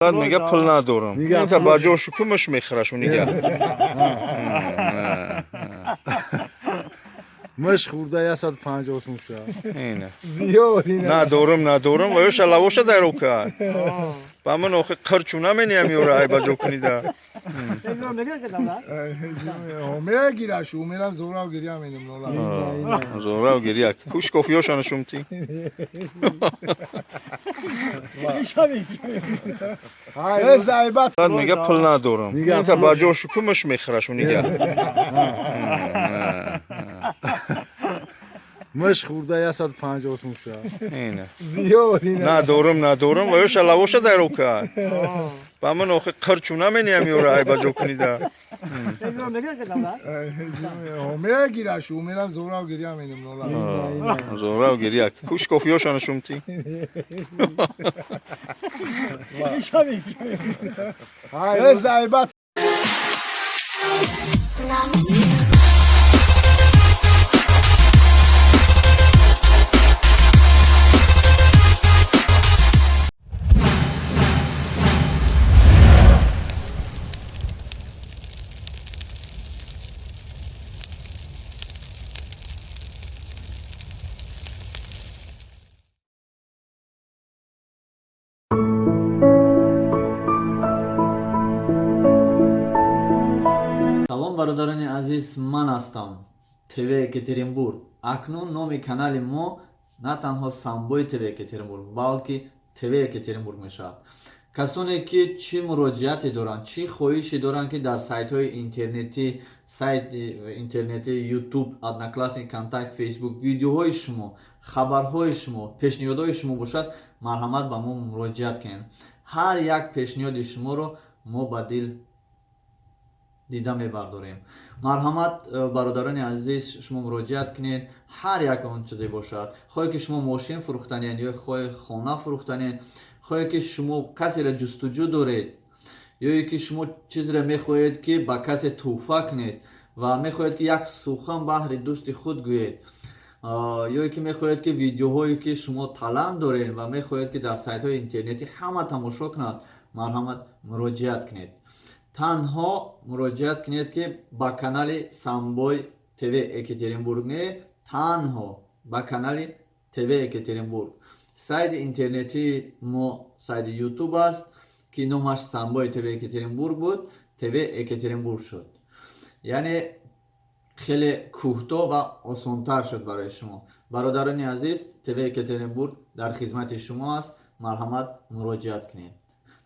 Баъд мега пул надорам. Инта ба ҷошу кумаш мехӯрашу нига. Мыш хӯрда 150 сум ша. Ина. Зиёд ина. Надорам, надорам, ва ёша лавоша дар рука. Ба ман охи қирчу намениям ёра ай ба ҷо кунида. Мегирашу, мерам зурав гиря менем нола. Зурав гиря. Куш коф ёша нашумти. Баъд мега пул надорам. Инта ба ҷошу кумаш мехӯрашу нига. Мыш хӯрда 150 сум ша. Ина. Зиёд ина. Надорам, надорам, ва ёша лавоша дар рука. Ба ман охи қирчу намениям ёра ай ба ҷо кунида. Мегирашу, мерам зурав гиря менем нола. Зурав гиря. Куш коф ёша нашумти. Салом, бародарони азиз, ман ҳастам ТВ Екатеринбург. Акнун номи канали мо на танҳо Самбои ТВ Екатеринбург, балки ТВ Екатеринбург мешавад. Касоне ки чӣ муроҷиате доранд, чӣ хоҳише доранд, ки дар сайтҳои интернетӣ, сайти интернетӣ, Ютуб, Одноклассник, Контакт, Фейсбук видеоҳои шумо, хабарҳои шумо, пешниҳодҳои шумо бошад, марҳамат, ба мо муроҷиат кунед. Ҳар як пешниҳоди шуморо мо ба дил дида мебардорем. Марҳамат, бародарони азиз, шумо муроҷиат кунед, ҳар як он чизе бошад, хоҳе ки шумо мошин фурӯхтанед ё хоҳе хона фурӯхтанед, хоҳе ки шумо касеро ҷустуҷӯ доред, ё ки шумо чизеро мехоҳед, ки ба касе тӯҳфа кунед ва мехоҳед, ки як сухан баҳри дӯсти худ гӯед, ё ки мехоҳед, ки видеоҳое ки шумо талант доред ва мехоҳед, ки дар сайтҳои интернетӣ ҳама тамошо кунад, марҳамат, муроҷиат кунед. Танҳо муроҷиат кунед, ки ба канали Самбой ТВ Екатеринбург не, танҳо ба канали ТВ Екатеринбург. Сайти интернетии мо сайти Ютуб аст, ки номаш Самбои ТВ Екатеринбург буд, ТВ Екатеринбург шуд. Яъне хеле кӯҳто ва осонтар шуд барои шумо. Бародарони азиз, ТВ Екатеринбург дар хизмати шумо аст, марҳамат, муроҷиат кунед.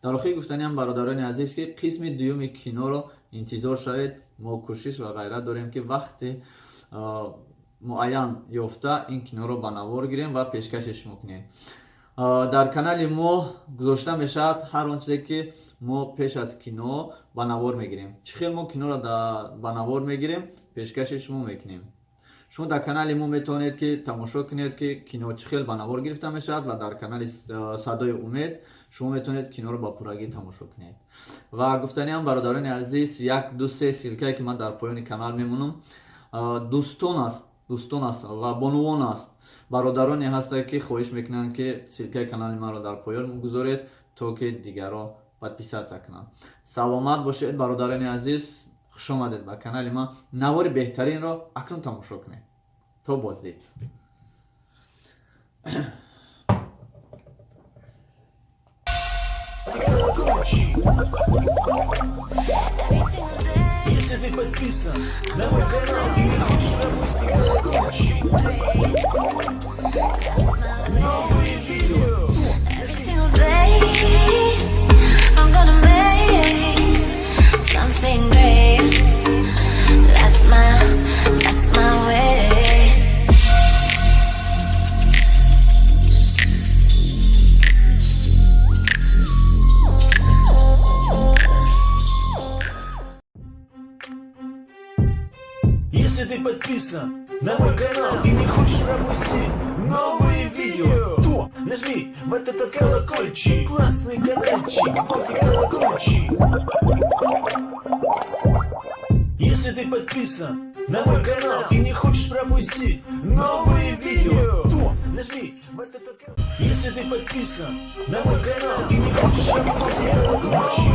Дар охир гуфтаниам, бародарони азиз, ки қисми дуюми киноро интизор шавед. Мо кӯшиш ва ғайрат дорем, ки вақти муайян ёфта ин киноро ба навор гирем ва пешкаши шумо кунем. Дар канали мо гузошта мешавад ҳар он чизе, ки мо пеш аз кино ба навор мегирем, чӣ хел мо киноро ба навор мегирем, пешкаши шумо мекунем. Шумо дар канали мо метавонед, ки тамошо кунед, ки кино чӣ хел ба навор гирифта мешавад, ва дар канали Садои Умед шумо метавонед киноро ба пуррагӣ тамошо кунед. Ва гуфтаниам, бародарони азиз, як, ду, се ссылка е, ки ман дар поёни канал мемонам, дӯстон аст, дӯстон аст ва бонувон аст, бародароне ҳастанд, ки хоҳиш мекунанд, ки ссылка и канали маро дар поён гузоред, то ки дигарро подписаться кунанд. Саломат бошед, бародарони азиз, хушомадед ба канали ман. Навори беҳтаринро акнун тамошо кунед. То боздид. Колокольчик. Если ты подписан на мой канал и не хочешь пропустить колокольчик, новые видео, Every single day, I'm gonna make something great. That's my way. Если ты подписан на мой канал и не хочешь пропустить новые видео, то нажми вот этот колокольчик, классный каналчик, звонкий колокольчик. Если ты подписан на мой канал и не хочешь пропустить новые видео, то нажми вот этот колокольчик. Если ты подписан на мой канал и не хочешь пропустить колокольчик,